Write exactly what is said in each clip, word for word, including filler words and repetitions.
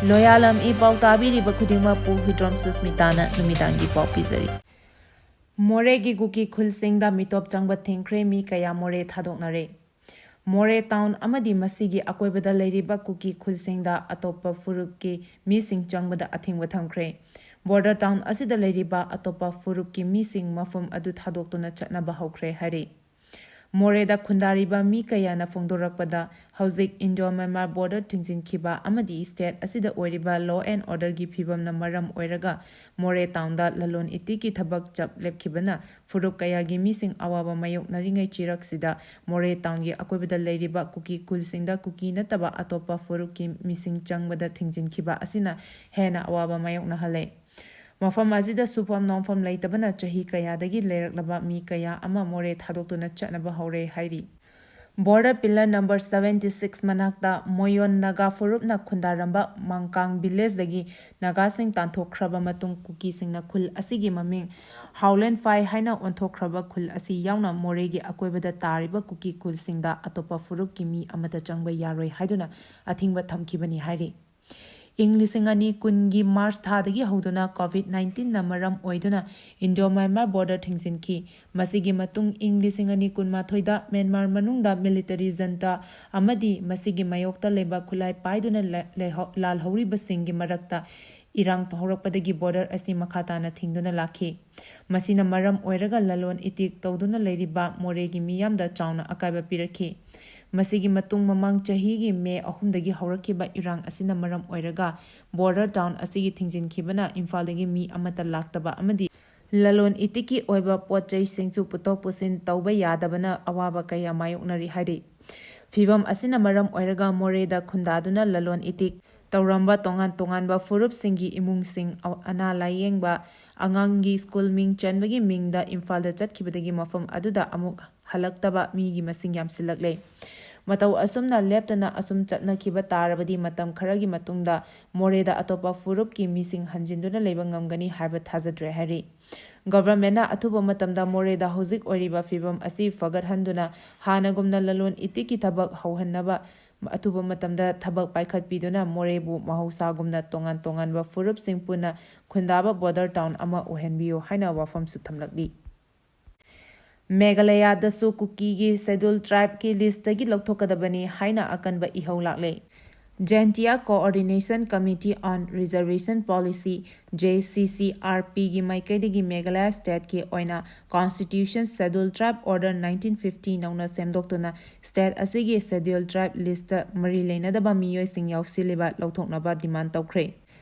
ꯂꯣꯌꯥꯂꯝ E ꯄꯥꯎ ꯇꯥꯕꯤꯔꯤꯕ ꯈꯨꯗꯤꯡꯃꯛꯄꯨ ꯍꯨꯏꯗ꯭ꯔꯣꯝ ꯁꯨꯁꯃꯤꯇꯥꯅ ꯅꯨꯃꯤꯗꯥꯡꯒꯤ ꯄꯥꯎ ꯄꯤꯖꯔꯤ꯫ ꯃꯣꯔꯦꯒꯤ ꯀꯨꯀꯤ ꯈꯨꯜꯁꯤꯡꯗ ꯃꯤꯇꯣꯞ ꯆꯪꯕ ꯊꯤꯡꯈ꯭ꯔꯦ, ꯃꯤ ꯀꯌꯥ ꯃꯣꯔꯦ ꯊꯥꯗꯣꯛꯅꯔꯦ꯫ ꯃꯣꯔꯦ ꯇꯥꯎꯟ ꯑꯃꯗꯤ ꯃꯁꯤꯒꯤ ꯑꯀꯣꯏꯕꯗ ꯂꯩꯔꯤꯕ ꯀꯨꯀꯤ ꯈꯨꯜꯁꯤꯡꯗ ꯑꯇꯣꯞꯄ ꯐꯨꯔꯨꯞꯀꯤ ꯃꯤꯁꯤꯡ ꯆꯪꯕꯗ ꯑꯊꯤꯡꯕ ꯊꯝꯈ꯭ꯔꯦ꯫ ꯕꯣꯔꯗꯔ ꯇꯥꯎꯟ ꯑꯁꯤꯗ ꯂꯩꯔꯤꯕ ꯑꯇꯣꯞꯄ ꯐꯨꯔꯨꯞꯀꯤ ꯃꯤꯁꯤꯡ ꯃꯐꯝ ꯑꯗꯨ ꯊꯥꯗꯣꯛꯇꯨꯅ ꯆꯠꯅꯕ ꯍꯧꯈ꯭ꯔꯦ ꯍꯥꯏꯔꯤ꯫ ꯃꯣꯔꯦꯗ ꯈꯨꯟꯗꯥꯔꯤꯕ ꯃꯤ ꯀꯌꯥꯅ ꯐꯣꯡꯗꯣꯔꯛꯄꯗ, ꯍꯧꯖꯤꯛ ꯏꯟꯗꯣ ꯃ꯭ꯌꯥꯟꯃꯥꯔ ꯕꯣꯔꯗꯔ ꯊꯤꯡꯖꯤꯟꯈꯤꯕ ꯑꯃꯗꯤ ꯁ꯭ꯇꯦꯠ ꯑꯁꯤꯗ ꯑꯣꯏꯔꯤꯕ law and orderꯒꯤ ꯐꯤꯕꯝꯅ ꯃꯔꯝ ꯑꯣꯏꯔꯒ ꯃꯣꯔꯦ ꯇꯥꯎꯟꯗ ꯂꯂꯣꯟ ꯏꯇꯤꯛꯀꯤ ꯊꯕꯛ ꯆꯞ ꯂꯦꯞꯈꯤꯕꯅ ꯐꯨꯔꯨꯞ ꯀꯌꯥꯒꯤ ꯃꯤꯁꯤꯡ ꯑꯋꯥꯕ ꯃꯥꯌꯣꯛꯅꯔꯤꯉꯩ ꯆꯤꯔꯛꯁꯤꯗ ꯃꯣꯔꯦ ꯇꯥꯎꯟꯒꯤ ꯑꯀꯣꯏꯕꯗ ꯂꯩꯔꯤꯕ ꯀꯨꯀꯤ ꯈꯨꯜꯁꯤꯡꯗ ꯀꯨꯀꯤ ꯅꯠꯇꯕ ꯑꯇꯣꯞꯄ ꯐꯨꯔꯨꯞꯀꯤ ꯃꯤꯁꯤꯡ ꯆꯪꯕꯗ ꯊꯤꯡꯖꯤꯟꯈꯤꯕ ꯑꯁꯤꯅ ꯍꯦꯟꯅ ꯑꯋꯥꯕ ꯃꯥꯌꯣꯛꯅꯍꯜꯂꯦ꯫ ꯃꯐꯝ ꯑꯁꯤꯗ ꯁꯨꯐꯝ ꯅꯣꯝꯐꯝ ꯂꯩꯇꯕꯅ ꯆꯍꯤ ꯀꯌꯥꯗꯒꯤ ꯂꯩꯔꯛꯂꯕ ꯃꯤ ꯀꯌꯥ ꯑꯃ ꯃꯣꯔꯦ ꯊꯥꯗꯣꯛꯇꯨꯅ ꯆꯠꯅꯕ ꯍꯧꯔꯦ ꯍꯥꯏꯔꯤ꯫ Border pillar number seventy six ꯃꯅꯥꯛꯇ ꯃꯣꯌꯣꯟ ꯅꯥꯒꯥ ꯐꯨꯔꯨꯞꯅ ꯈꯨꯟꯗꯥꯔꯝꯕ ꯃꯥꯡꯀꯥꯡ ꯚꯤꯂꯦꯖꯗꯒꯤ ꯅꯥꯒꯥꯁꯤꯡ ꯇꯥꯟꯊꯣꯛꯈ꯭ꯔꯕ ꯃꯇꯨꯡ ꯀꯨꯀꯤꯁꯤꯡꯅ ꯈꯨꯜ ꯑꯁꯤꯒꯤ ꯃꯃꯤꯡ ꯍꯥꯎꯂꯦꯟ ꯐꯥꯏ ꯍꯥꯏꯅ ꯑꯣꯟꯊꯣꯛꯈ꯭ꯔꯕ ꯈꯨꯜ ꯑꯁꯤ ꯌꯥꯎꯅ ꯃꯣꯔꯦꯒꯤ ꯑꯀꯣꯏꯕꯗ ꯇꯥꯔꯤꯕ ꯀꯨꯀꯤ ꯈꯨꯜꯁꯤꯡꯗ ꯑꯇꯣꯞꯄ ꯐꯨꯔꯨꯞꯀꯤ ꯃꯤ ꯑꯃꯠꯇ ꯆꯪꯕ ꯌꯥꯔꯣꯏ ꯍꯥꯏꯗꯨꯅ ꯑꯊꯤꯡꯕ ꯊꯝꯈꯤꯕꯅꯤ ꯍꯥꯏꯔꯤ꯫ ꯏꯪ ꯂꯤꯁꯤꯡ ꯑꯅꯤ ꯀꯨꯟꯒꯤ ꯃꯥꯔꯆ ꯊꯥꯗꯒꯤ ꯍꯧꯗꯨꯅ COVID nineteenꯅ ꯃꯔꯝ ꯑꯣꯏꯗꯨꯅ ꯏꯟꯗꯣ ꯃ꯭ꯌꯥꯟꯃꯥꯔ ꯕꯣꯔꯗꯔ ꯊꯤꯡꯖꯤꯟꯈꯤ꯫ ꯃꯁꯤꯒꯤ ꯃꯇꯨꯡ ꯏꯪ ꯂꯤꯁꯤꯡ ꯑꯅꯤ ꯀꯨꯟꯃꯥꯊꯣꯏꯗ ꯃ꯭ꯌꯥꯟꯃꯥꯔ ꯃꯅꯨꯡꯗ ꯃꯤꯂꯤꯇꯔꯤ ꯖꯟꯇꯥ ꯑꯃꯗꯤ ꯃꯁꯤꯒꯤ ꯃꯥꯌꯣꯛꯇ ꯂꯩꯕ ꯈꯨꯠꯂꯥꯏ ꯄꯥꯏꯗꯨꯅ ꯂ-, ꯂꯩꯍꯧ-, ꯂꯥꯜꯍꯧꯔꯤꯕꯁꯤꯡꯒꯤ ꯃꯔꯛꯇ ꯏꯔꯥꯡ ꯍꯧꯔꯛꯄꯗꯒꯤ ꯕꯣꯔꯗꯔ ꯑꯁꯤ ꯃꯈꯥ ꯇꯥꯅ ꯊꯤꯡꯗꯨꯅ ꯂꯥꯛꯈꯤ꯫ ꯃꯁꯤꯅ ꯃꯔꯝ ꯑꯣꯏꯔꯒ ꯂꯂꯣꯟ ꯏꯇꯤꯛ ꯇꯧꯗꯨꯅ ꯂꯩꯔꯤꯕ ꯃꯣꯔꯦꯒꯤ ꯃꯤꯌꯥꯝꯗ ꯆꯥꯎꯅ ꯑꯀꯥꯏꯕ ꯄꯤꯔꯛꯈꯤ꯫ ꯃꯁꯤꯒꯤ ꯃꯇꯨꯡ ꯃꯃꯥꯡ ꯆꯍꯤꯒꯤ ꯃꯦ ꯑꯍꯨꯝꯗꯒꯤ ꯍꯧꯔꯛꯈꯤꯕ ꯏꯔꯥꯡ ꯑꯁꯤꯅ ꯃꯔꯝ ꯑꯣꯏꯔꯒ ꯕꯣꯔꯗꯔ ꯇꯥꯎꯟ ꯑꯁꯤꯒꯤ ꯊꯤꯡꯖꯤꯟꯈꯤꯕꯅ ꯏꯝꯐꯥꯜꯗꯒꯤ ꯃꯤ ꯑꯃꯠꯇ ꯂꯥꯛꯇꯕ ꯑꯃꯗꯤ ꯂꯂꯣꯟ ꯏꯇꯤꯛꯀꯤ ꯑꯣꯏꯕ ꯄꯣꯠ ꯆꯩꯁꯤꯡꯁꯨ ꯄꯨꯊꯣꯛ ꯄꯨꯁꯤꯟ ꯇꯧꯕ ꯌꯥꯗꯕꯅ ꯑꯋꯥꯕ ꯀꯌꯥ ꯃꯥꯌꯣꯛꯅꯔꯤ ꯍꯥꯏꯔꯤ꯫ ꯐꯤꯕꯝ ꯑꯁꯤꯅ ꯃꯔꯝ ꯑꯣꯏꯔꯒ ꯃꯣꯔꯦꯗ ꯈꯨꯟꯗꯥꯗꯨꯅ ꯂꯂꯣꯟ ꯏꯇꯤꯛ ꯇꯧꯔꯝꯕ ꯇꯣꯉꯥꯟ ꯇꯣꯉꯥꯟꯕ ꯐꯨꯔꯨꯞꯁꯤꯡꯒꯤ ꯏꯃꯨꯡꯁꯤꯡ, ꯑ-, ꯑꯅꯥ ꯂꯥꯌꯦꯡꯕ, ꯑꯉꯥꯡꯒꯤ ꯁ꯭ꯀꯨꯜ ꯃꯤꯡ ꯆꯟꯕꯒꯤ ꯃꯤꯡꯗ ꯏꯝꯐꯥꯜꯗ ꯆꯠꯈꯤꯕꯗꯒꯤ ꯃꯐꯝ ꯑꯗꯨꯗ ꯑꯃꯨꯛ ꯍꯜꯂꯛꯇꯕ ꯃꯤꯒꯤ ꯃꯁꯤꯡ ꯌꯥꯝꯁꯤꯜꯂꯛꯂꯦ꯫ ꯃꯇꯧ ꯑꯁꯨꯝꯅ ꯂꯦꯞꯇꯅ ꯑꯁꯨꯝ ꯆꯠꯅꯈꯤꯕ ꯇꯥꯔꯕꯗꯤ ꯃꯇꯝ ꯈꯔꯒꯤ ꯃꯇꯨꯡꯗ ꯃꯣꯔꯦꯗ ꯑꯇꯣꯞꯄ ꯐꯨꯔꯨꯞꯀꯤ ꯃꯤꯁꯤꯡ ꯍꯟꯖꯤꯟꯗꯨꯅ ꯂꯩꯕ ꯉꯝꯒꯅꯤ ꯍꯥꯏꯕ ꯊꯥꯖꯗ꯭ꯔꯦ ꯍꯥꯏꯔꯤ꯫ ꯒꯚꯔꯟꯃꯦꯟꯠꯅ ꯑꯊꯨꯕ ꯃꯇꯝꯗ ꯃꯣꯔꯦꯗ ꯍꯧꯖꯤꯛ ꯑꯣꯏꯔꯤꯕ ꯐꯤꯕꯝ ꯑꯁꯤ ꯐꯒꯠꯍꯟꯗꯨꯅ ꯍꯥꯟꯅꯒꯨꯝꯅ ꯂꯂꯣꯟ ꯏꯇꯤꯛꯀꯤ ꯊꯕꯛ ꯍꯧꯍꯟꯅꯕ ꯑꯊꯨꯕ ꯃꯇꯝꯗ ꯊꯕꯛ ꯄꯥꯏꯈꯠꯄꯤꯗꯨꯅ ꯃꯣꯔꯦꯕꯨ ꯃꯍꯧꯁꯥꯒꯨꯝꯅ ꯇꯣꯉꯥꯟ ꯇꯣꯉꯥꯟꯕ ꯐꯨꯔꯨꯞꯁꯤꯡ ꯄꯨꯟꯅ ꯈꯨꯟꯗꯥꯕ border town ꯑꯃ ꯑꯣꯏꯍꯟꯕꯤꯌꯨ ꯍꯥꯏꯅ ꯋꯥꯐꯝꯁꯨ ꯊꯝꯂꯛꯂꯤ꯫ ꯃꯦꯘꯥꯂꯌꯥꯗꯁꯨ ꯀꯨꯀꯤꯒꯤ schedule tribeꯀꯤ listꯇꯒꯤ ꯂꯧꯊꯣꯛꯀꯗꯕꯅꯤ ꯍꯥꯏꯅ ꯑꯀꯟꯕ ꯏꯍꯧ ꯂꯥꯛꯂꯦ꯫ Jaintia Coordination Committee on Reservation Policy, JCCRPꯒꯤ ꯃꯥꯏꯀꯩꯗꯒꯤ ꯃꯦꯘꯥꯂꯌꯥ stateꯀꯤ ꯑꯣꯏꯅ Constitution Schedule Tribe Order nineteen fifty ꯅꯧꯅ ꯁꯦꯝꯗꯣꯛꯇꯨꯅ state ꯑꯁꯤꯒꯤ schedule tribe listꯇ ꯃꯔꯤ ꯂꯩꯅꯗꯕ ꯃꯤꯑꯣꯏꯁꯤꯡ ꯌꯥꯎꯁꯤꯜꯂꯤꯕ ꯂꯧꯊꯣꯛꯅꯕ demand ꯇꯧꯈ꯭ꯔꯦ꯫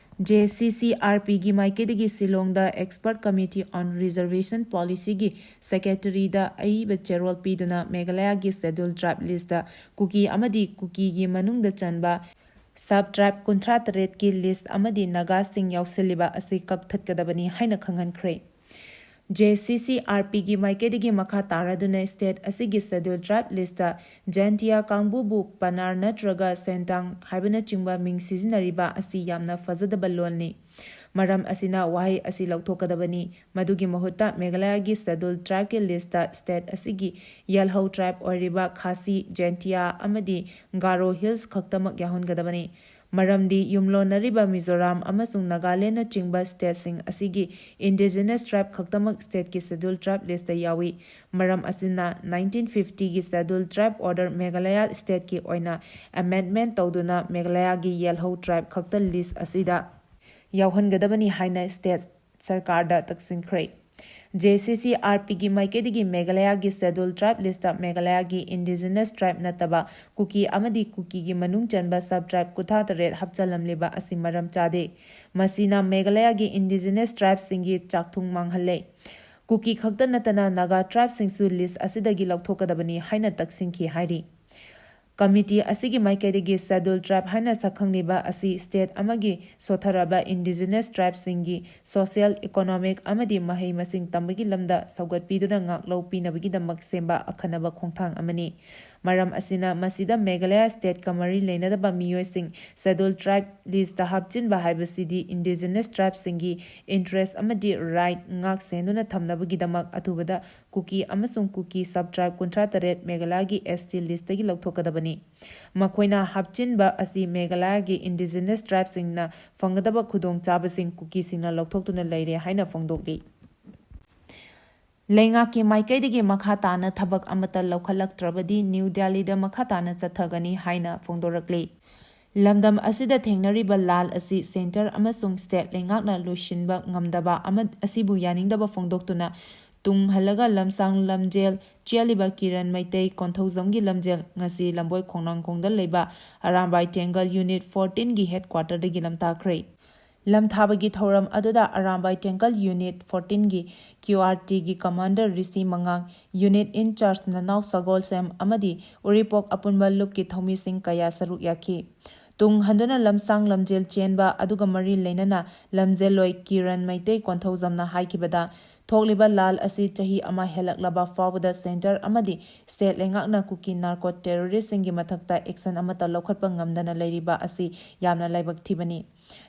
JCCRPꯒꯤ ꯃꯥꯏꯀꯩꯗꯒꯤ ꯁꯤꯂꯣꯡꯗ Expert Committee on Reservation Policyꯒꯤ secretaryꯗ ꯑꯏꯕ ꯆꯦꯔꯣꯜ ꯄꯤꯗꯨꯅ ꯃꯦꯘꯥꯂꯌꯥꯒꯤ schedule tribe listꯇ ꯀꯨꯀꯤ ꯑꯃꯗꯤ ꯀꯨꯀꯤꯒꯤ ꯃꯅꯨꯡꯗ ꯆꯟꯕ sub tribe ꯀꯨꯟꯊ꯭ꯔꯥ ꯇꯔꯦꯠꯀꯤ list ꯑꯃꯗꯤ ꯅꯥꯒꯥꯁꯤꯡ ꯌꯥꯎꯁꯤꯜꯂꯤꯕ ꯑꯁꯤ ꯀꯛꯊꯠꯀꯗꯕꯅꯤ ꯍꯥꯏꯅ ꯈꯪꯍꯟꯈ꯭ꯔꯦ꯫ JCCRPꯒꯤ ꯃꯥꯏꯀꯩꯗꯒꯤ ꯃꯈꯥ ꯇꯥꯔꯗꯨꯅ state ꯑꯁꯤꯒꯤ schedule tribe listꯇ Jaintia ꯀꯥꯡꯕꯨꯕꯨ ꯄꯅꯥꯔ ꯅꯠꯇ꯭ꯔꯒ ꯁꯦꯟꯇꯥꯡ ꯍꯥꯏꯕꯅꯆꯤꯡꯕ ꯃꯤꯡ ꯁꯤꯖꯤꯟꯅꯔꯤꯕ ꯑꯁꯤ ꯌꯥꯝꯅ ꯐꯖꯗꯕ ꯂꯣꯜꯅꯤ꯫ ꯃꯔꯝ ꯑꯁꯤꯅ ꯋꯥꯍꯩ ꯑꯁꯤ ꯂꯧꯊꯣꯛꯀꯗꯕꯅꯤ꯫ ꯃꯗꯨꯒꯤ ꯃꯍꯨꯠꯇ ꯃꯦꯘꯥꯂꯌꯥꯒꯤ schedule tribeꯀꯤ listꯇ state ꯑꯁꯤꯒꯤ ꯌꯦꯜꯍꯧ tribe ꯑꯣꯏꯔꯤꯕ ꯈꯥꯁꯤ, ꯖꯦꯟꯇꯤꯌꯥ ꯑꯃꯗꯤ ꯒꯥꯔꯣ Hills ꯈꯛꯇꯃꯛ ꯌꯥꯎꯍꯟꯒꯗꯕꯅꯤ꯫ ꯃꯔꯝꯗꯤ ꯌꯨꯝꯂꯣꯟꯅꯔꯤꯕ ꯃꯤꯖꯣꯔꯥꯝ ꯑꯃꯁꯨꯡ ꯅꯥꯒꯥꯂꯦꯟꯅꯆꯤꯡꯕ stateꯁꯤꯡ ꯑꯁꯤꯒꯤ indigenous tribe ꯈꯛꯇꯃꯛ stateꯀꯤ schedule tribe listꯇ ꯌꯥꯎꯏ꯫ ꯃꯔꯝ ꯑꯁꯤꯅ nineteen fiftyꯒꯤ schedule tribe order Meghalaya stateꯀꯤ ꯑꯣꯏꯅ amendment ꯇꯧꯗꯨꯅ ꯃꯦꯘꯥꯂꯌꯥꯒꯤ ꯌꯦꯜꯍꯧ tribe ꯈꯛꯇ list ꯑꯁꯤꯗ ꯌꯥꯎꯍꯟꯒꯗꯕꯅꯤ ꯍꯥꯏꯅ state ꯁꯔꯀꯥꯔꯗ ꯇꯛꯁꯤꯟꯈ꯭ꯔꯦ꯫ JCCRPꯒꯤ ꯃꯥꯏꯀꯩꯗꯒꯤ ꯃꯦꯘꯥꯂꯌꯥꯒꯤ schedule tribe listꯇ ꯃꯦꯘꯥꯂꯌꯥꯒꯤ indigenous tribe ꯅꯠꯇꯕ ꯀꯨꯀꯤ ꯑꯃꯗꯤ ꯀꯨꯀꯤꯒꯤ ꯃꯅꯨꯡ ꯆꯟꯕ sub tribe ꯀꯨꯟꯊ꯭ꯔꯥ ꯇꯔꯦꯠ ꯍꯥꯞꯆꯜꯂꯝꯂꯤꯕ ꯑꯁꯤ ꯃꯔꯝ ꯆꯥꯗꯦ꯫ ꯃꯁꯤꯅ ꯃꯦꯘꯥꯂꯌꯥꯒꯤ indigenous tribeꯁꯤꯡꯒꯤ ꯆꯥꯛꯊꯨꯡ ꯃꯥꯡꯍꯜꯂꯦ꯫ ꯀꯨꯀꯤ ꯈꯛꯇ ꯅꯠꯇꯅ ꯅꯥꯒꯥ tribeꯁꯤꯡꯁꯨ list ꯑꯁꯤꯗꯒꯤ ꯂꯧꯊꯣꯛꯀꯗꯕꯅꯤ ꯍꯥꯏꯅ ꯇꯛꯁꯤꯟꯈꯤ ꯍꯥꯏꯔꯤ꯫ Committee ꯑꯁꯤꯒꯤ ꯃꯥꯏꯀꯩꯗꯒꯤ schedule tribe ꯍꯥꯏꯅ ꯁꯛꯈꯪꯂꯤꯕ ꯑꯁꯤ state ꯑꯃꯒꯤ ꯁꯣꯠꯊꯔꯕ indigenous tribeꯁꯤꯡꯒꯤ social, economic ꯑꯃꯗꯤ ꯃꯍꯩ ꯃꯁꯤꯡ ꯇꯝꯕꯒꯤ ꯂꯝꯗ ꯁꯧꯒꯠꯄꯤꯗꯨꯅ ꯉꯥꯛꯂꯧ ꯄꯤꯅꯕꯒꯤꯗꯃꯛ ꯁꯦꯝꯕ ꯑꯈꯟꯅꯕ ꯈꯣꯡꯊꯥꯡ ꯑꯃꯅꯤ꯫ ꯃꯔꯝ ꯑꯁꯤꯅ ꯃꯁꯤꯗ ꯃꯦꯘꯥꯂꯌꯥ stateꯀ ꯃꯔꯤ ꯂꯩꯅꯗꯕ ꯃꯤꯑꯣꯏꯁꯤꯡ Scheduled Tribe listꯇ ꯍꯥꯞꯆꯤꯟꯕ ꯍꯥꯏꯕꯁꯤꯗꯤ Indigenous Tribeꯁꯤꯡꯒꯤ interest ꯑꯃꯗꯤ right ꯉꯥꯛ ꯁꯦꯟꯗꯨꯅ ꯊꯝꯅꯕꯒꯤꯗꯃꯛ ꯑꯊꯨꯕꯗ ꯀꯨꯀꯤ ꯑꯃꯁꯨꯡ ꯀꯨꯀꯤ sub tribe ꯀꯨꯟꯊ꯭ꯔꯥ ꯇꯔꯦꯠ ꯃꯦꯘꯥꯂꯌꯥꯒꯤ S T listꯇꯒꯤ ꯂꯧꯊꯣꯛꯀꯗꯕꯅꯤ꯫ ꯃꯈꯣꯏꯅ ꯍꯥꯞꯆꯤꯟꯕ ꯑꯁꯤ ꯃꯦꯘꯥꯂꯌꯥꯒꯤ Indigenous Tribeꯁꯤꯡꯅ ꯐꯪꯒꯗꯕ ꯈꯨꯗꯣꯡꯆꯥꯕꯁꯤꯡ ꯀꯨꯀꯤꯁꯤꯡꯅ ꯂꯧꯊꯣꯛꯇꯨꯅ ꯂꯩꯔꯦ ꯍꯥꯏꯅ ꯐꯣꯡꯗꯣꯛꯂꯤ꯫ ꯂꯩꯉꯥꯛꯀꯤ ꯃꯥꯏꯀꯩꯗꯒꯤ ꯃꯈꯥ ꯇꯥꯅ ꯊꯕꯛ ꯑꯃꯠꯇ ꯂꯧꯈꯠꯂꯛꯇ꯭ꯔꯕꯗꯤ ꯅ꯭ꯌꯨ ꯗꯦꯜꯂꯤꯗ ꯃꯈꯥ ꯇꯥꯅ ꯆꯠꯊꯒꯅꯤ ꯍꯥꯏꯅ ꯐꯣꯡꯗꯣꯔꯛꯂꯤ꯫ ꯂꯝꯗꯝ ꯑꯁꯤꯗ ꯊꯦꯡꯅꯔꯤꯕ ꯂꯥꯜ ꯑꯁꯤ centre ꯑꯃꯁꯨꯡ state ꯂꯩꯉꯥꯛꯅ ꯂꯣꯏꯁꯤꯟꯕ ꯉꯝꯗꯕ ꯑꯃ ꯑꯁꯤꯕꯨ ꯌꯥꯅꯤꯡꯗꯕ ꯐꯣꯡꯗꯣꯛꯇꯨꯅ ꯇꯨꯡ ꯍꯜꯂꯒ ꯂꯝꯁꯥꯡ ꯂꯝꯖꯦꯜ ꯆꯦꯜꯂꯤꯕ ꯀꯤꯔꯟ ꯃꯩꯇꯩ ꯀꯣꯟꯊꯧꯖꯝꯒꯤ ꯂꯝꯖꯦꯜ ꯉꯁꯤ ꯂꯝꯕꯣꯏ ꯈꯣꯡꯅꯥꯡꯈꯣꯡꯗ ꯂꯩꯕ ꯑꯔꯥꯝꯕꯥꯏ ꯇꯦꯡꯒꯜ Unit fourteenꯒꯤ headquarterꯗꯒꯤ ꯂꯝꯊꯥꯈ꯭ꯔꯦ꯫ ꯂꯝꯊꯥꯕꯒꯤ ꯊꯧꯔꯝ ꯑꯗꯨꯗ Arambai ꯇꯦꯡꯒꯜ Unit fourteenꯒꯤ QRTꯒꯤ commander Rishi ꯃꯉꯥꯡ, unit in charge ꯅꯅꯥꯎ ꯁꯒꯣꯜꯁꯦꯝ ꯑꯃꯗꯤ ꯎꯔꯤꯄꯣꯛ ꯑꯄꯨꯟꯕ ꯂꯨꯞꯀꯤ ꯊꯧꯃꯤꯁꯤꯡ ꯀꯌꯥ ꯁꯔꯨꯛ ꯌꯥꯈꯤ꯫ ꯇꯨꯡ ꯍꯟꯗꯨꯅ ꯂꯝꯁꯥꯡ ꯂꯝꯖꯦꯜ ꯆꯦꯟꯕ ꯑꯗꯨꯒ ꯃꯔꯤ ꯂꯩꯅꯅ ꯂꯝꯖꯦꯜꯂꯣꯏ ꯀꯤꯔꯟ ꯃꯩꯇꯩ ꯀꯣꯟꯊꯧꯖꯝꯅ ꯍꯥꯏꯈꯤꯕꯗ, ꯊꯣꯛꯂꯤꯕ ꯂꯥꯜ ꯑꯁꯤ ꯆꯍꯤ ꯑꯃ ꯍꯦꯜꯂꯛꯂꯕ ꯐꯥꯎꯕꯗ centre ꯑꯃꯗꯤ state ꯂꯩꯉꯥꯛꯅ ꯀꯨꯀꯤ narco terroristꯁꯤꯡꯒꯤ ꯃꯊꯛꯇ action ꯑꯃꯠꯇ ꯂꯧꯈꯠꯄ ꯉꯝꯗꯅ ꯂꯩꯔꯤꯕ ꯑꯁꯤ ꯌꯥꯝꯅ ꯂꯥꯏꯕꯛ ꯊꯤꯕꯅꯤ꯫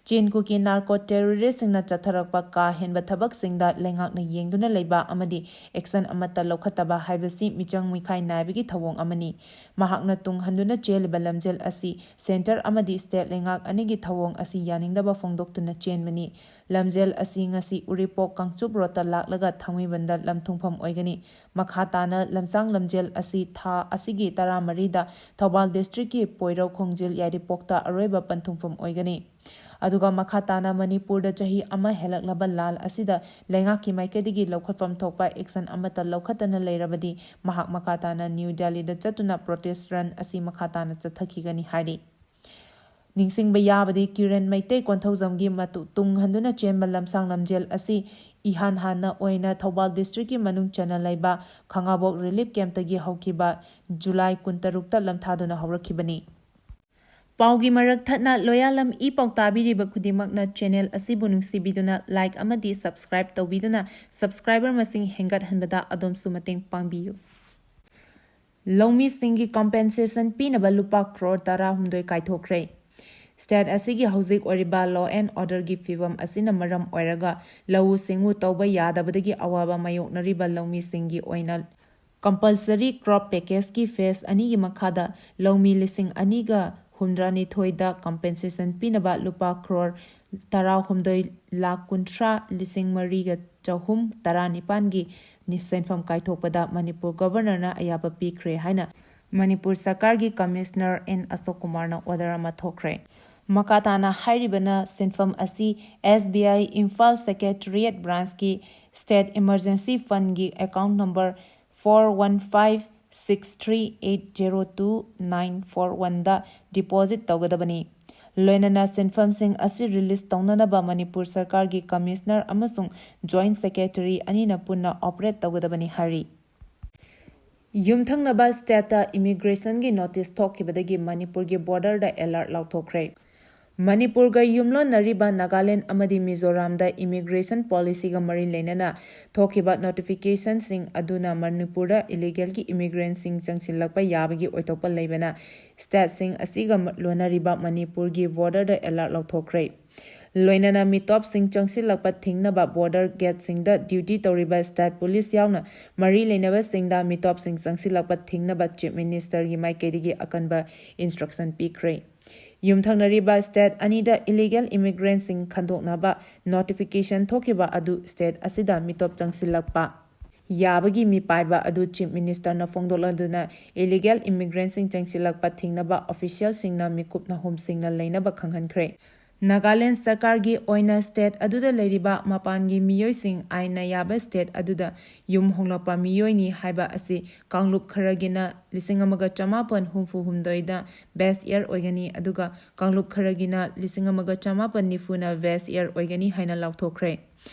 ꯆꯤꯟ ꯀꯨꯀꯤ narco terroristꯁꯤꯡꯅ ꯆꯠꯊꯔꯛꯄ ꯀꯥ ꯍꯦꯟꯕ ꯊꯕꯛꯁꯤꯡꯗ ꯂꯩꯉꯥꯛꯅ ꯌꯦꯡꯗꯨꯅ ꯂꯩꯕ ꯑꯃꯗꯤ action ꯑꯃꯠꯇ ꯂꯧꯈꯠꯇꯕ ꯍꯥꯏꯕꯁꯤ ꯃꯤꯆꯪ ꯃꯤꯈꯥꯏ ꯅꯥꯏꯕꯒꯤ ꯊꯧꯑꯣꯡ ꯑꯃꯅꯤ꯫ ꯃꯍꯥꯛꯅ ꯇꯨꯡ ꯍꯟꯗꯨꯅ ꯆꯦꯜꯂꯤꯕ ꯂꯝꯖꯦꯜ ꯑꯁꯤ centre ꯑꯃꯗꯤ state ꯂꯩꯉꯥꯛ ꯑꯅꯤꯒꯤ ꯊꯧꯑꯣꯡ ꯑꯁꯤ ꯌꯥꯅꯤꯡꯗꯕ ꯐꯣꯡꯗꯣꯛꯇꯨꯅ ꯆꯦꯟꯕꯅꯤ꯫ ꯂꯝꯖꯦꯜ ꯑꯁꯤ ꯉꯁꯤ ꯎꯔꯤꯄꯣꯛ ꯀꯥꯡꯆꯨꯞ roadꯇ ꯂꯥꯛꯂꯒ ꯊꯥꯡꯃꯩꯕꯟꯗ ꯂꯝꯊꯨꯡꯐꯝ ꯑꯣꯏꯒꯅꯤ꯫ ꯃꯈꯥ ꯇꯥꯅ ꯂꯝꯁꯥꯡ ꯂꯝꯖꯦꯜ ꯑꯁꯤ ꯊꯥ ꯑꯁꯤꯒꯤ ꯇꯔꯥꯃꯔꯤꯗ ꯊꯧꯕꯥꯜ districtꯀꯤ ꯄꯣꯏꯔꯧ ꯈꯣꯡꯖꯤꯜ ꯌꯥꯏꯔꯤꯄꯣꯛꯇ ꯑꯔꯣꯏꯕ ꯄꯟꯊꯨꯡꯐꯝ ꯑꯣꯏꯒꯅꯤ꯫ ꯑꯗꯨꯒ ꯃꯈꯥ ꯇꯥꯅ ꯃꯅꯤꯄꯨꯔꯗ ꯆꯍꯤ ꯑꯃ ꯍꯦꯜꯂꯛꯂꯕ ꯂꯥꯜ ꯑꯁꯤꯗ ꯂꯩꯉꯥꯛꯀꯤ ꯃꯥꯏꯀꯩꯗꯒꯤ ꯂꯧꯈꯠꯐꯝ ꯊꯣꯛꯄ action ꯑꯃꯠꯇ ꯂꯧꯈꯠꯇꯅ ꯂꯩꯔꯕꯗꯤ ꯃꯍꯥꯛ ꯃꯈꯥ ꯇꯥꯅ ꯅ꯭ꯌꯨ ꯗꯦꯜꯂꯤꯗ ꯆꯠꯇꯨꯅ protest run ꯑꯁꯤ ꯃꯈꯥ ꯇꯥꯅ ꯆꯠꯊꯈꯤꯒꯅꯤ ꯍꯥꯏꯔꯤ꯫ ꯅꯤꯡꯁꯤꯡꯕ ꯌꯥꯕꯗꯤ ꯀꯤꯔꯟ ꯃꯩꯇꯩ ꯀꯣꯟꯊꯧꯖꯝꯒꯤ ꯃꯇꯨ-, ꯇꯨꯡ ꯍꯟꯗꯨꯅ ꯆꯦꯟꯕ ꯂꯝꯁꯥꯡ ꯂꯝꯖꯦꯜ ꯑꯁꯤ ꯏꯍꯥꯟ ꯍꯥꯟꯅ ꯑꯣꯏꯅ ꯊꯧꯕꯥꯜ districtꯀꯤ ꯃꯅꯨꯡ ꯆꯟꯅ ꯂꯩꯕ ꯈꯥꯉꯕꯣꯛ relief campꯇꯒꯤ ꯍꯧꯈꯤꯕ ꯖꯨꯂꯥꯏ ꯀꯨꯟꯇꯔꯨꯛꯇ ꯂꯝꯊꯥꯗꯨꯅ ꯍꯧꯔꯛꯈꯤꯕꯅꯤ꯫ ꯄꯥꯎꯒꯤ ꯃꯔꯛ ꯊꯠꯅ ꯂꯣꯌꯥꯂꯝ ꯏ ꯄꯥꯎ ꯇꯥꯕꯤꯔꯤꯕ ꯈꯨꯗꯤꯡꯃꯛꯅ channel ꯑꯁꯤꯕꯨ ꯅꯨꯡꯁꯤꯕꯤꯗꯨꯅ like ꯑꯃꯗꯤ subscribe ꯇꯧꯕꯤꯗꯨꯅ subscriber ꯃꯁꯤꯡ ꯍꯦꯟꯒꯠꯍꯟꯕꯗ ꯑꯗꯣꯝꯁꯨ ꯃꯇꯦꯡ ꯄꯥꯡꯕꯤꯌꯨ꯫ ꯂꯧꯃꯤꯁꯤꯡꯒꯤ ꯀꯝꯄꯦꯟꯁꯦꯁꯟ ꯄꯤꯅꯕ ꯂꯨꯄꯥ ꯀ꯭ꯔꯣꯔ ꯇꯔꯥꯍꯨꯝꯗꯣꯏ ꯀꯥꯏꯊꯣꯛꯈ꯭ꯔꯦ꯫ ꯁ꯭ꯇꯦꯠ ꯑꯁꯤꯒꯤ ꯍꯧꯖꯤꯛ ꯑꯣꯏꯔꯤꯕ ꯂꯣ ꯑꯦꯟ ꯑꯣꯔꯗꯔꯒꯤ ꯐꯤꯕꯝ ꯑꯁꯤꯅ ꯃꯔꯝ ꯑꯣꯏꯔꯒ ꯂꯧꯎ ꯁꯤꯡꯎ ꯇꯧꯕ ꯌꯥꯗꯕꯗꯒꯤ ꯑꯋꯥꯕ ꯃꯥꯌꯣꯛꯅꯔꯤꯕ ꯂꯧꯃꯤꯁꯤꯡꯒꯤ ꯑꯣꯏꯅ ꯀꯝꯄꯜꯁꯔꯤ ꯀ꯭ꯔꯣꯞ ꯄꯦꯀꯦꯖꯀꯤ ꯐꯦꯁ ꯑꯅꯤꯒꯤ ꯃꯈꯥꯗ ꯂꯧꯃꯤ ꯂꯤꯁꯤꯡ ꯑꯅꯤꯒ ꯍꯨꯝꯗ꯭ꯔꯥꯅꯤꯊꯣꯏꯗ ꯀꯝꯄꯦꯟꯁꯦꯁꯟ ꯄꯤꯅꯕ ꯂꯨꯄꯥ ꯀ꯭ꯔꯣꯔ ꯇꯔꯥꯍꯨꯝꯗꯣꯏ ꯂꯥꯈ ꯀꯨꯟꯊ꯭ꯔꯥ ꯂꯤꯁꯤꯡ ꯃꯔꯤꯒ ꯆꯍꯨꯝ ꯇꯔꯥꯅꯤꯄꯥꯟꯒꯤ ꯁꯦꯟꯐꯝ ꯀꯥꯏꯊꯣꯛꯄꯗ ꯃꯅꯤꯄꯨꯔ ꯒꯚꯔꯅꯔꯅ ꯑꯌꯥꯕ ꯄꯤꯈ꯭ꯔꯦ ꯍꯥꯏꯅ ꯃꯅꯤꯄꯨꯔ ꯁꯔꯀꯥꯔꯒꯤ ꯀꯃꯤꯁꯅꯔ ꯑꯦꯟ ꯑꯁꯣꯛ ꯀꯨꯃꯥꯔꯅ ꯑꯣꯔꯗꯔ ꯑꯃ ꯊꯣꯛꯈ꯭ꯔꯦ꯫ ꯃꯈꯥ ꯇꯥꯅ ꯍꯥꯏꯔꯤꯕꯅ ꯁꯦꯟꯐꯝ ꯑꯁꯤ S B I Imphal secretariat ꯕ꯭ꯔꯥꯟꯁꯀꯤ ꯁ꯭ꯇꯦꯠ ꯏꯃꯔꯖꯦꯟꯁꯤ ꯐꯟꯒꯤ account number four one five six three eight zero two nine four one ꯗ ꯗꯤꯄꯣꯖꯤꯠ ꯇꯧꯒꯗꯕꯅꯤ꯫ ꯂꯣꯏꯅꯅ ꯁꯦꯟꯐꯝꯁꯤꯡ ꯑꯁꯤ ꯔꯤꯂꯤꯖ ꯇꯧꯅꯅꯕ ꯃꯅꯤꯄꯨꯔ ꯁꯔꯀꯥꯔꯒꯤ ꯀꯃꯤꯁꯅꯔ ꯑꯃꯁꯨꯡ ꯖꯣꯏꯟꯠ ꯁꯦꯀ꯭ꯔꯦꯇꯔꯤ ꯑꯅꯤꯅ ꯄꯨꯟꯅ ꯑꯣꯄꯔꯦꯠ ꯇꯧꯒꯗꯕꯅꯤ ꯍꯥꯏꯔꯤ꯫ ꯌꯨꯝꯊꯪꯅꯕ ꯁ꯭ꯇꯦꯠꯇ ꯏꯃꯤꯒ꯭ꯔꯦꯁꯟꯒꯤ ꯅꯣꯇꯤꯁ ꯊꯣꯛꯈꯤꯕꯗꯒꯤ ꯃꯅꯤꯄꯨꯔꯒꯤ ꯕꯣꯔꯗꯔꯗ ꯑꯦꯂꯔꯠ ꯂꯥꯎꯊꯣꯛꯈ꯭ꯔꯦ꯫ ꯃꯅꯤꯄꯨꯔꯒ ꯌꯨꯝꯂꯣꯟꯅꯔꯤꯕ ꯅꯥꯒꯥꯂꯦꯟ ꯑꯃꯗꯤ ꯃꯤꯖꯣꯔꯥꯝꯗ ꯏꯃꯤꯒ꯭ꯔꯦꯁꯟ ꯄꯣꯂꯤꯁꯤꯒ ꯃꯔꯤ ꯂꯩꯅꯅ ꯊꯣꯛꯈꯤꯕ ꯅꯣꯇꯤꯐꯤꯀꯦꯁꯟꯁꯤꯡ ꯑꯗꯨꯅ ꯃꯅꯤꯄꯨꯔꯗ ꯏꯂꯤꯒꯦꯜꯒꯤ ꯏꯃꯤꯒ꯭ꯔꯦꯟꯠꯁꯤꯡ ꯆꯪꯁꯤꯜꯂꯛꯄ ꯌꯥꯕꯒꯤ ꯑꯣꯏꯊꯣꯛꯄ ꯂꯩꯕꯅ ꯁ꯭ꯇꯦꯠꯁꯤꯡ ꯑꯁꯤꯒ ꯂꯣꯟꯅꯔꯤꯕ ꯃꯅꯤꯄꯨꯔꯒꯤ ꯕꯣꯔꯗꯔꯗ ꯑꯦꯂꯔꯠ ꯂꯧꯊꯣꯛꯈ꯭ꯔꯦ꯫ ꯂꯣꯏꯅꯅ ꯃꯤꯇꯣꯞꯁꯤꯡ ꯆꯪꯁꯤꯜꯂꯛꯄ ꯊꯤꯡꯅꯕ ꯕꯣꯔꯗꯔ ꯒꯦꯠꯁꯤꯡꯗ ꯗ꯭ꯌꯨꯇꯤ ꯇꯧꯔꯤꯕ ꯁ꯭ꯇꯦꯠ ꯄꯨꯂꯤꯁ ꯌꯥꯎꯅ ꯃꯔꯤ ꯂꯩꯅꯕꯁꯤꯡꯗ ꯃꯤꯇꯣꯞꯁꯤꯡ ꯆꯪꯁꯤꯜꯂꯛꯄ ꯊꯤꯡꯅꯕ ꯆꯤꯐ ꯃꯤꯅꯤꯁꯇꯔꯒꯤ ꯃꯥꯏꯀꯩꯗꯒꯤ ꯑꯀꯟꯕ ꯏꯟꯁꯇ꯭ꯔꯛꯁꯟ ꯄꯤꯈ꯭ꯔꯦ꯫ ꯌꯨꯝꯊꯪꯅꯔꯤꯕ ꯁ꯭ꯇꯦꯠ ꯑꯅꯤꯗ ꯏꯂꯤꯒꯦꯜ ꯏꯃꯤꯒ꯭ꯔꯦꯟꯠꯁꯤꯡ ꯈꯟꯗꯣꯛꯅꯕ ꯅꯣꯇꯤꯐꯤꯀꯦꯁꯟ ꯊꯣꯛꯈꯤꯕ ꯑꯗꯨ ꯁ꯭ꯇꯦꯠ ꯑꯁꯤꯗ ꯃꯤꯇꯣꯞ ꯆꯪꯁꯤꯜꯂꯛꯄ ꯌꯥꯕꯒꯤ ꯃꯤꯄꯥꯏꯕ ꯑꯗꯨ ꯆꯤꯐ ꯃꯤꯅꯤꯁꯇꯔꯅ ꯐꯣꯡꯗꯣꯛꯂꯗꯨꯅ ꯏꯂꯤꯒꯦꯜ ꯏꯃꯤꯒ꯭ꯔꯦꯟꯠꯁꯤꯡ ꯆꯪꯁꯤꯜꯂꯛꯄ ꯊꯤꯡꯅꯕ ꯑꯣꯐꯤꯁꯤꯌꯦꯜꯁꯤꯡꯅ ꯃꯤꯀꯨꯞ ꯅꯥꯍꯨꯝꯁꯤꯡꯅ ꯂꯩꯅꯕ ꯈꯪꯍꯟꯈ꯭ꯔꯦ꯫ ꯅꯥꯒꯥꯂꯦꯟ ꯁꯔꯀꯥꯔꯒꯤ ꯑꯣꯏꯅ ꯁ꯭ꯇꯦꯠ ꯑꯗꯨꯗ ꯂꯩꯔꯤꯕ ꯃꯄꯥꯟꯒꯤ ꯃꯤꯑꯣꯏꯁꯤꯡ ꯑꯥꯏꯟꯅ ꯌꯥꯕ ꯁ꯭ꯇꯦꯠ ꯑꯗꯨꯗ ꯌꯨꯝ ꯍꯣꯡꯂꯛꯄ ꯃꯤꯑꯣꯏꯅꯤ ꯍꯥꯏꯕ ꯑꯁꯤ ꯀꯥꯡꯂꯨꯞ ꯈꯔꯒꯤꯅ ꯂꯤꯁꯤꯡ ꯑꯃꯒ ꯆꯃꯥꯄꯟ ꯍꯨꯝꯐꯨ ꯍꯨꯝꯗꯣꯏꯗ ꯕꯦꯁ ꯏꯌꯔ ꯑꯣꯏꯒꯅꯤ, ꯑꯗꯨꯒ ꯀꯥꯡꯂꯨꯞ ꯈꯔꯒꯤꯅ ꯂꯤꯁꯤꯡ ꯑꯃꯒ ꯆꯃꯥꯄꯟ ꯅꯤꯐꯨꯅ ꯕꯦꯁ ꯏꯌꯔ ꯑꯣꯏꯒꯅꯤ ꯍꯥꯏꯅ ꯂꯥꯎꯊꯣꯛꯈ꯭ꯔꯦ꯫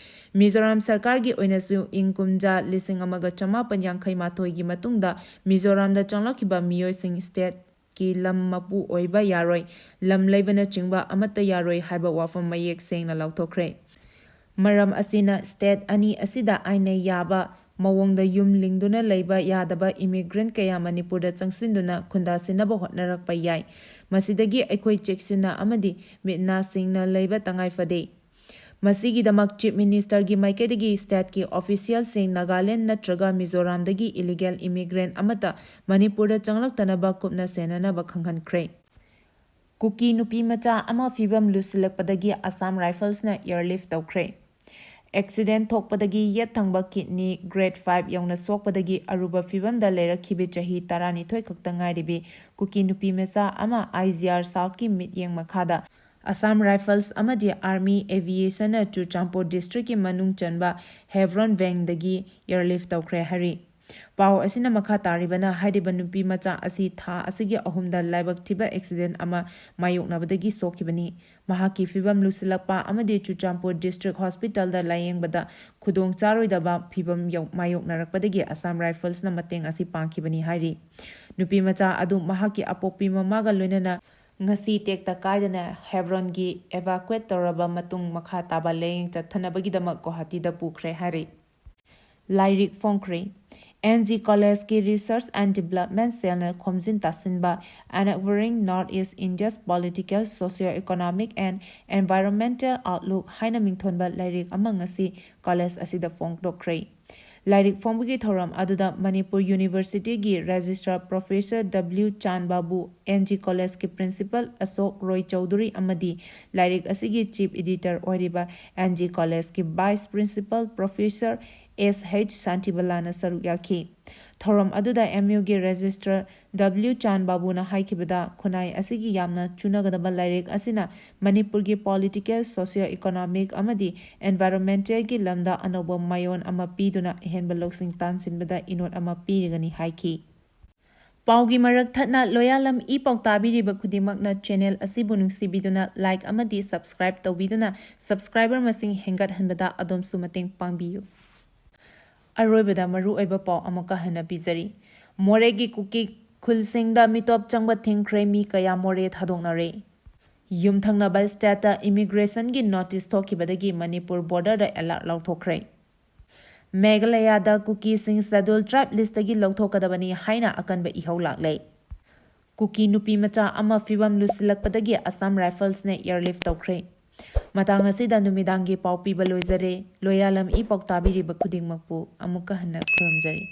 ꯃꯤꯖꯣꯔꯥꯝ ꯁꯔꯀꯥꯔꯒꯤ ꯑꯣꯏꯅꯁꯨ ꯏꯪ ꯀꯨꯝꯖꯥ ꯂꯤꯁꯤꯡ ꯑꯃꯒ ꯆꯃꯥꯄꯟ ꯌꯥꯡꯈꯩ ꯃꯥꯊꯣꯏꯒꯤ ꯃꯇꯨꯡꯗ ꯃꯤꯖꯣꯔꯥꯝꯗ ꯆꯪꯂꯛꯈꯤꯕ ꯃꯤꯑꯣꯏꯁꯤꯡ ꯁ꯭ꯇꯦꯠꯀꯤ ꯂꯝ ꯃꯄꯨ ꯑꯣꯏꯕ ꯌꯥꯔꯣꯏ, ꯂꯝ ꯂꯩꯕꯅꯆꯤꯡꯕ ꯑꯃꯠꯇ ꯌꯥꯔꯣꯏ ꯍꯥꯏꯕ ꯋꯥꯐꯝ ꯃꯌꯦꯛ ꯁꯦꯡꯅ ꯂꯥꯎꯊꯣꯛꯈ꯭ꯔꯦ꯫ ꯃꯔꯝ ꯑꯁꯤꯅ ꯁ꯭ꯇꯦꯠ ꯑꯅꯤ ꯑꯁꯤꯗ ꯑꯥꯏꯟꯅ ꯌꯥꯕ ꯃꯑꯣꯡꯗ ꯌꯨꯝ ꯂꯤꯡꯗꯨꯅ ꯂꯩꯕ ꯌꯥꯗꯕ immigrant ꯀꯌꯥ ꯃꯅꯤꯄꯨꯔꯗ ꯆꯪꯁꯤꯟꯗꯨꯅ ꯈꯨꯟꯗꯥꯁꯤꯟꯅꯕ ꯍꯣꯠꯅꯔꯛꯄ ꯌꯥꯏ꯫ ꯃꯁꯤꯗꯒꯤ ꯑꯩꯈꯣꯏ ꯆꯦꯛꯁꯤꯟꯅ ꯑꯃꯗꯤ ꯃꯤꯠ ꯅꯥ ꯁꯤꯡꯅ ꯂꯩꯕ ꯇꯉꯥꯏ ꯐꯗꯦ꯫ ꯃꯁꯤꯒꯤꯗꯃꯛ Chief Minister ꯒꯤ ꯃꯥꯏꯀꯩꯗꯒꯤ state ꯀꯤ official ꯁꯤꯡ ꯅꯥꯒꯥꯂꯦꯟꯗ ꯅꯠꯇ꯭ꯔꯒ ꯃꯤꯖꯣꯔꯥꯝꯗꯒꯤ illegal immigrant ꯑꯃꯠꯇ ꯃꯅꯤꯄꯨꯔꯗ ꯆꯪꯂꯛꯇꯅꯕ ꯀꯨꯞꯅ ꯁꯦꯟꯅꯅꯕ ꯈꯪꯍꯟꯈ꯭ꯔꯦ꯫ ꯀꯨꯀꯤ ꯅꯨꯄꯤ ꯃꯆꯥ ꯑꯃ ꯐꯤꯕꯝ ꯂꯨꯁꯤꯜꯂꯛꯄꯗꯒꯤ Assam Rifles ꯅ airlift ꯇꯧꯈ꯭ꯔꯦ꯫ Accident ꯊꯣꯛꯄꯗꯒꯤ ꯌꯦꯠ ꯊꯪꯕ kidney grade five ꯌꯧꯅ ꯁꯣꯛꯄꯗꯒꯤ ꯑꯔꯨꯕ ꯐꯤꯕꯝꯗ ꯂꯩꯔꯛꯈꯤꯕꯤ ꯆꯍꯤ ꯇꯔꯥꯅꯤꯊꯣꯏ ꯈꯛꯇ ꯉꯥꯏꯔꯤꯕꯤ ꯀꯨꯀꯤ ꯅꯨꯄꯤ ꯃꯆꯥ ꯑꯃ I G R South ꯀꯤ ꯃꯤꯠꯌꯦꯡ ꯃꯈꯥꯗ Assam Rifles ꯑꯃꯗꯤ Army Aviation ꯅ ꯆꯨꯔꯆꯥꯟꯄꯨꯔ district ꯀꯤ ꯃꯅꯨꯡ ꯆꯟꯕ ꯍꯦꯕ꯭ꯔꯣꯟ ꯕꯦꯡꯗꯒꯤ airlift ꯇꯧꯈ꯭ꯔꯦ ꯍꯥꯏꯔꯤ꯫ ꯄꯥꯎ ꯑꯁꯤꯅ ꯃꯈꯥ ꯇꯥꯔꯤꯕꯅ ꯍꯥꯏꯔꯤꯕ ꯅꯨꯄꯤ ꯃꯆꯥ ꯑꯁꯤ ꯊꯥ ꯑꯁꯤꯒꯤ ꯑꯍꯨꯝꯗ ꯂꯥꯏꯕꯛ ꯊꯤꯕ accident ꯑꯃ ꯃꯥꯌꯣꯛꯅꯕꯗꯒꯤ ꯁꯣꯛꯈꯤꯕꯅꯤ꯫ ꯃꯍꯥꯛꯀꯤ ꯐꯤꯕꯝ ꯂꯨꯁꯤꯜꯂꯛꯄ ꯑꯃꯗꯤ ꯆꯨꯔꯆꯥꯟꯄꯨꯔ district hospital ꯗ ꯂꯥꯌꯦꯡꯕꯗ ꯈꯨꯗꯣꯡ ꯆꯥꯔꯣꯏꯗꯕ ꯐꯤꯕꯝ ꯌꯧ-, ꯃꯥꯌꯣꯛꯅꯔꯛꯄꯗꯒꯤ Assam Rifles ꯅ ꯃꯇꯦꯡ ꯑꯁꯤ ꯄꯥꯡꯈꯤꯕꯅꯤ ꯍꯥꯏꯔꯤ꯫ ꯅꯨꯄꯤ ꯃꯆꯥ ꯑꯗꯨ ꯃꯍꯥꯛꯀꯤ ꯑꯄꯣꯛꯄꯤ ꯃꯃꯥꯒ ꯂꯣꯏꯅꯅ ꯉꯁꯤ ꯇꯦꯛꯇ ꯀꯥꯏꯗꯅ ꯍꯦꯕ꯭ꯔꯣꯟꯒꯤ evacuate ꯇꯧꯔꯕ ꯃꯇꯨꯡ ꯃꯈꯥ ꯇꯥꯕ ꯂꯥꯌꯦꯡ ꯆꯠꯊꯅꯕꯒꯤꯗꯃꯛ ꯒꯨꯋꯥꯍꯥꯇꯤꯗ ꯄꯨꯈ꯭ꯔꯦ ꯍꯥꯏꯔꯤ꯫ ꯂꯥꯏꯔꯤꯛ ꯐꯣꯡꯈ꯭ꯔꯦ꯫ N G College ꯀꯤ Research and Development Cell ꯅ ꯈꯣꯝꯖꯤꯟ ꯇꯥꯁꯤꯟꯕ Uncovering North East India's Political, Socio-Economic and Environmental Outlook ꯍꯥꯏꯅ ꯃꯤꯡꯊꯣꯟꯕ ꯂꯥꯏꯔꯤꯛ ꯑꯃ ꯉꯁꯤ college ꯑꯁꯤꯗ ꯐꯣꯡꯗꯣꯛꯈ꯭ꯔꯦ꯫ ꯂꯥꯏꯔꯤꯛ ꯐꯣꯡꯕꯒꯤ ꯊꯧꯔꯝ ꯑꯗꯨꯗ ꯃꯅꯤꯄꯨꯔ University ꯒꯤ Registrar Professor W ꯆꯥꯟ ꯕꯥꯕꯨ, N G College ꯀꯤ Principal ꯑꯁꯣꯛ ꯔꯣꯏ ꯆꯧꯙꯨꯔꯤ ꯑꯃꯗꯤ ꯂꯥꯏꯔꯤꯛ ꯑꯁꯤꯒꯤ Chief Editor ꯑꯣꯏꯔꯤꯕ N G College ꯀꯤ Vice Principal Professor S H ꯁꯥꯟꯇꯤꯕꯂꯥꯅ ꯁꯔꯨꯛ ꯌꯥꯈꯤ꯫ ꯊꯧꯔꯝ ꯑꯗꯨꯗ M U ꯒꯤ Registrar W ꯆꯥꯟ ꯕꯥꯕꯨꯅ ꯍꯥꯏꯈꯤꯕꯗ, ꯈꯨꯟꯅꯥꯏ ꯑꯁꯤꯒꯤ ꯌꯥꯝꯅ ꯆꯨꯅꯒꯗꯕ ꯂꯥꯏꯔꯤꯛ ꯑꯁꯤꯅ ꯃꯅꯤꯄꯨꯔꯒꯤ political, socio-economic ꯑꯃꯗꯤ environmental ꯒꯤ ꯂꯝꯗ ꯑꯅꯧꯕ ꯃꯥꯏꯑꯣꯟ ꯑꯃ ꯄꯤꯗꯨꯅ ꯑꯍꯦꯟꯕ ꯂꯧꯁꯤꯡ ꯇꯥꯟꯁꯤꯟꯕꯗ ꯏꯅꯣꯠ ꯑꯃ ꯄꯤꯔꯒꯅꯤ ꯍꯥꯏꯈꯤ꯫ ꯄꯥꯎꯒꯤ ꯃꯔꯛ ꯊꯠꯅ ꯂꯣꯌꯥꯂꯝ ꯏ ꯄꯥꯎ ꯇꯥꯕꯤꯔꯤꯕ ꯈꯨꯗꯤꯡꯃꯛꯅ channel ꯑꯁꯤꯕꯨ ꯅꯨꯡꯁꯤꯕꯤꯗꯨꯅ like ꯑꯃꯗꯤ subscribe ꯇꯧꯕꯤꯗꯨꯅ subscriber ꯃꯁꯤꯡ ꯍꯦꯟꯒꯠꯍꯟꯕꯗ ꯑꯗꯣꯝꯁꯨ ꯃꯇꯦꯡ ꯄꯥꯡꯕꯤꯌꯨ꯫ ꯑꯔꯣꯏꯕꯗ ꯃꯔꯨꯑꯣꯏꯕ ꯄꯥꯎ ꯑꯃꯨꯛꯀ ꯍꯟꯅ ꯄꯤꯖꯔꯤ꯫ ꯃꯣꯔꯦꯒꯤ ꯀꯨꯀꯤ ꯈꯨꯜꯁꯤꯡꯗ ꯃꯤꯇꯣꯞ ꯆꯪꯕ ꯊꯤꯡꯈ꯭ꯔꯦ, ꯃꯤ ꯀꯌꯥ ꯃꯣꯔꯦ ꯊꯥꯗꯣꯛꯅꯔꯦ꯫ ꯌꯨꯝꯊꯪꯅꯕ state ꯇ immigration ꯒꯤ notice ꯊꯣꯛꯈꯤꯕꯗꯒꯤ ꯃꯅꯤꯄꯨꯔ border ꯗ alert ꯂꯥꯎꯊꯣꯛꯈ꯭ꯔꯦ꯫ ꯃꯦꯘꯥꯂꯌꯥꯗ ꯀꯨꯀꯤꯁꯤꯡ Scheduled Tribe listꯇꯒꯤ ꯂꯧꯊꯣꯛꯀꯗꯕꯅꯤ ꯍꯥꯏꯅ ꯑꯀꯟꯕ ꯏꯍꯧ ꯂꯥꯛꯂꯦ꯫ ꯀꯨꯀꯤ ꯅꯨꯄꯤ ꯃꯆꯥ ꯑꯃ ꯐꯤꯕꯝ ꯂꯨꯁꯤꯜꯂꯛꯄꯗꯒꯤ Assam Riflesꯅ airlift ꯇꯧꯈ꯭ꯔꯦ꯫ ꯃꯇꯥꯡ ꯑꯁꯤꯗ ꯅꯨꯃꯤꯗꯥꯡꯒꯤ ꯄꯥꯎ ꯄꯤꯕ ꯂꯣꯏꯖꯔꯦ꯫ ꯂꯣꯌꯥꯂꯝ ꯏ ꯄꯥꯎ ꯇꯥꯕꯤꯔꯤꯕ ꯈꯨꯗꯤꯡꯃꯛꯄꯨ ꯑꯃꯨꯛꯀ ꯍꯟꯅ ꯈꯨꯔꯨꯝꯖꯔꯤ꯫